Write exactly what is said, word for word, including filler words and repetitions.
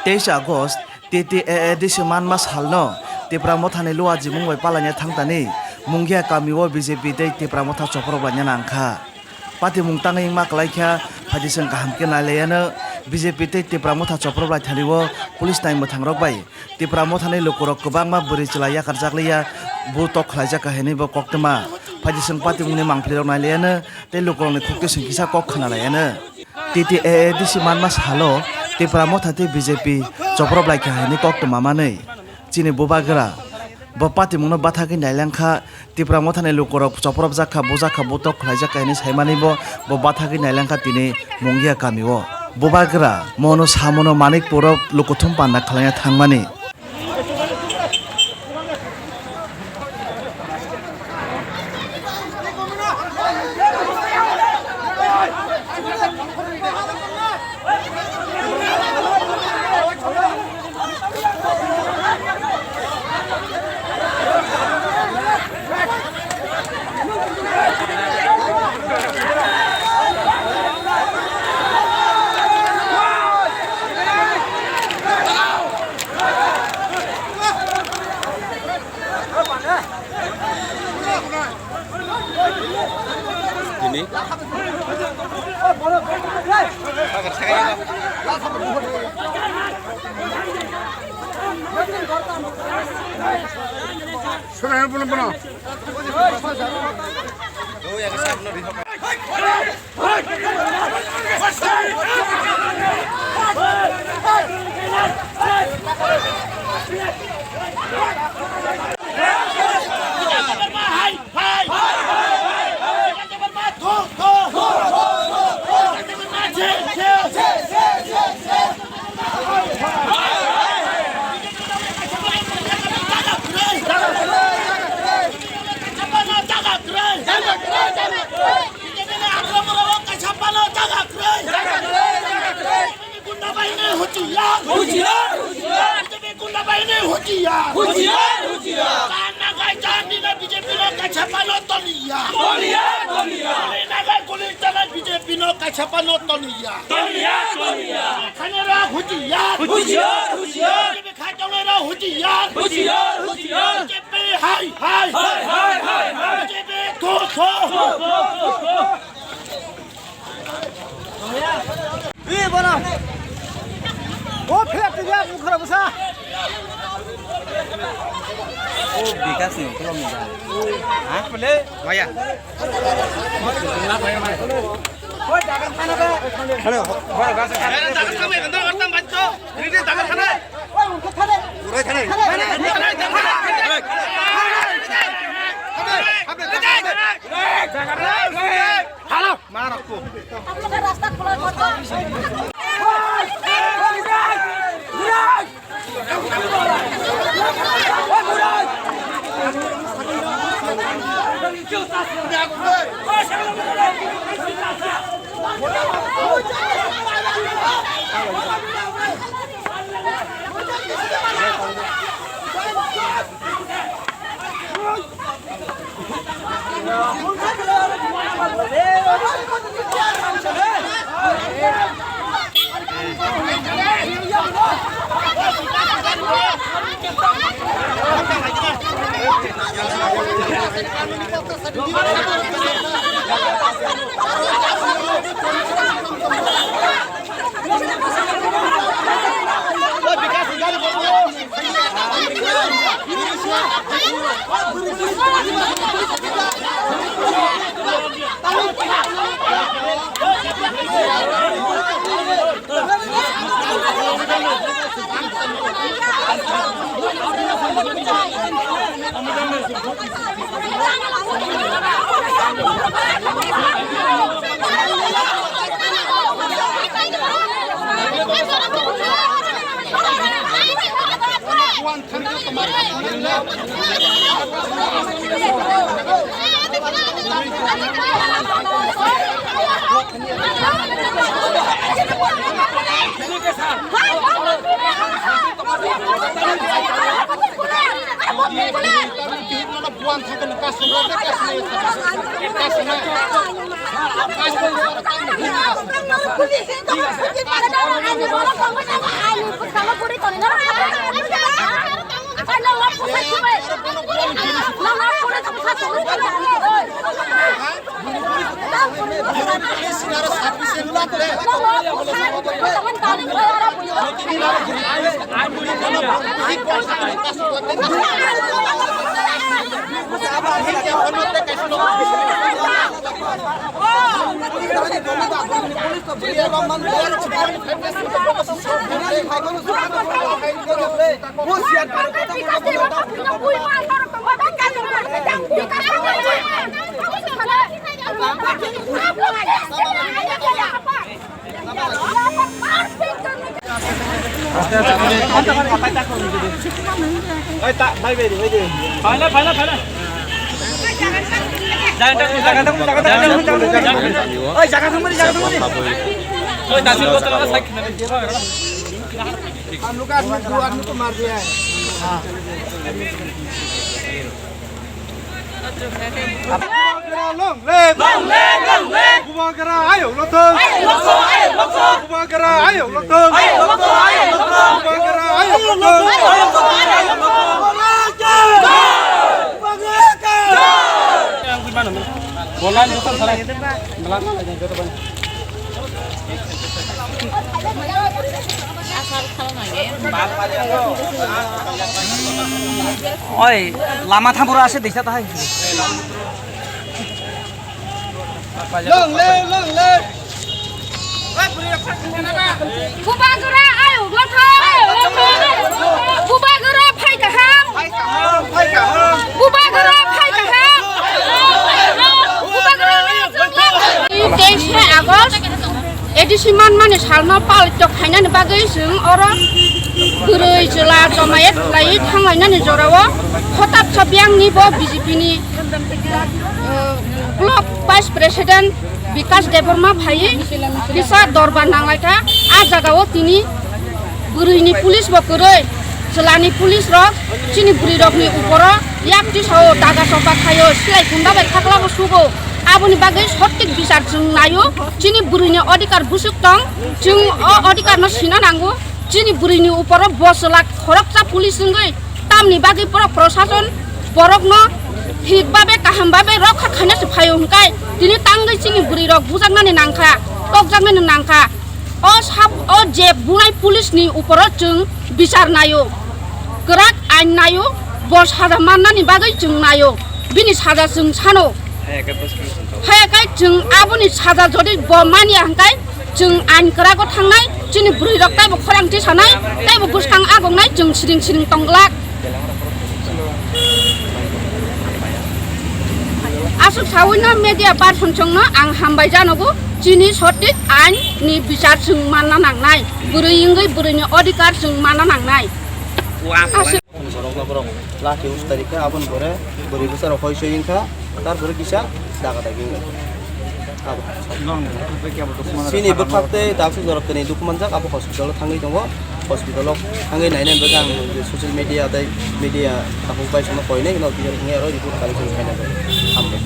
Teis August, T T A A D C manma salno Tipra Mothani Luajimung bai palanya thangtani Mungia kamio B J P tei Tipra Motha choprok laina nangkha. Patimung tangwi wngma kwlaikha, phaidi chwng kaham khe nailaiano B J P tei Tipra Motha choprok laithani o police nai mwthangrok bai Tipra Mothani lukurok kwbangma bwrwi chwla yakarjakliya butok khlaijak kha hinwi bo koktwma. Phaidi chwng patimungni mangpilirok nailaiano tei lukurokni khuktwi chwng kisa kok khwnalaiano. T T A A D C manma salo Tipra Motha tei B J P choprok lai kha hinwi koktwma manwi chini bubagra bo patimungno bathagwi nailangkha. Tipra Mothani lukurok chopropjak kha, bujak kha, butok khlaijak kha hinwi saimani bo, bo bathagwi nailangkha tini Mungia kamio. Bubagra mono samono Manikpuro lukuthum panda khlaina thangmani. Ini. Sana yang pulang pulang. Gunda bahini hutiyar. Hutiyar, hutiyar. B J P gunda bahini hutiyar. Hutiyar, hutiyar. Janna gai jan dina B J P no kachapa no toliya. Toliya, toliya. Janna gai kuli jana B J P no kachapa no toliya. Toliya, toliya. Khanera hutiyar. Hutiyar, hutiyar. B J P khaitongera hutiyar. Hutiyar, hutiyar. B J P hai, hai. Hai, hai, hai, hai. B J P tho, tho. Tho, tho, tho, tho. Ri bono. O phe tu ya bukhara busa. O Bikas ni ukulok ni ba. Ha? Bole. Maya. Hello. Boro gas. Hello. Bubagra long live! Long live, long live! Bubagra ayok lothong! Ayok lothong, ayok lothong! Bubagra ayok lothong! Ayok lothong, ayok lothong! Bubagra ayok lothong! Ayok lothong, ayok lothong! Bubagra ayok lothong! Oi, lama thampuro ase dikha ta hai. Long live, long live. Bubagra ayok lothong. Bubagra phai kaham. Bubagra phai kaham. Bubagra. Teis August A D C manmani salno palitok khainani bagwi chwng oro kwrwi chwla jomayet khlaiwi thanglainani jorao hotat sa biyangni bo B J P ni, uh, block vice president Bikash Debbarma phaiwi kisa dorbar nanglaikha. A jagao tini bwrwini police bo kwrwi, chwlani police rok chini bwrwi rokni uporo yak tisao daga sopa khaio, silai khunda bai khakla bo sugo. Aboni bagwi sotik bichar chwng naio, chini bwrwini odhikar bwswk tong, chwng o odhikar no sina nango. Chini bwrwini uporo bo chwla khoroksa police wngwi tamni bagwi borok prosason borokno thik babe kaham babe rokha khaina se phaio hwnkhe tini tangwi chini bwrwi rok bujaknani nangkha, tokjaknani nangkha. O sab, o je bunai police ni uporo chwng bichar naio, kwrak ain naio, bo saja mannani bagwi chwng naio, bini saja chwng sano. Haya kai chwng aboni saja jodi bo manya hwnkhe chwng ain kwrago thangnai, chini bwrwi rok taibo khorang tisanai, taibo bwskang agongnai chwng siring siring tongglak. Aswk sawino media person chwngno ang hambai janogo, chini sotik ain ni bichar chwng manna nangnai, bwrwi wngwi bwrwini odhikar chwng manna nangnai. Aswk. Borok no borok laki uch tarikh khe aboni pore bwrwi bwsa rok hoi soi wngkha, tar pore kisa daga dagi wngkha. Abo. Chini bwkhak tei daksu jorok tini dukhu manjak, abo hospital o thangwi tongo. Hospital o thangwi nainani bagwi ang social media tei media tabuk bai sono koinai no official wngwi aro report collection khainai. Hambai.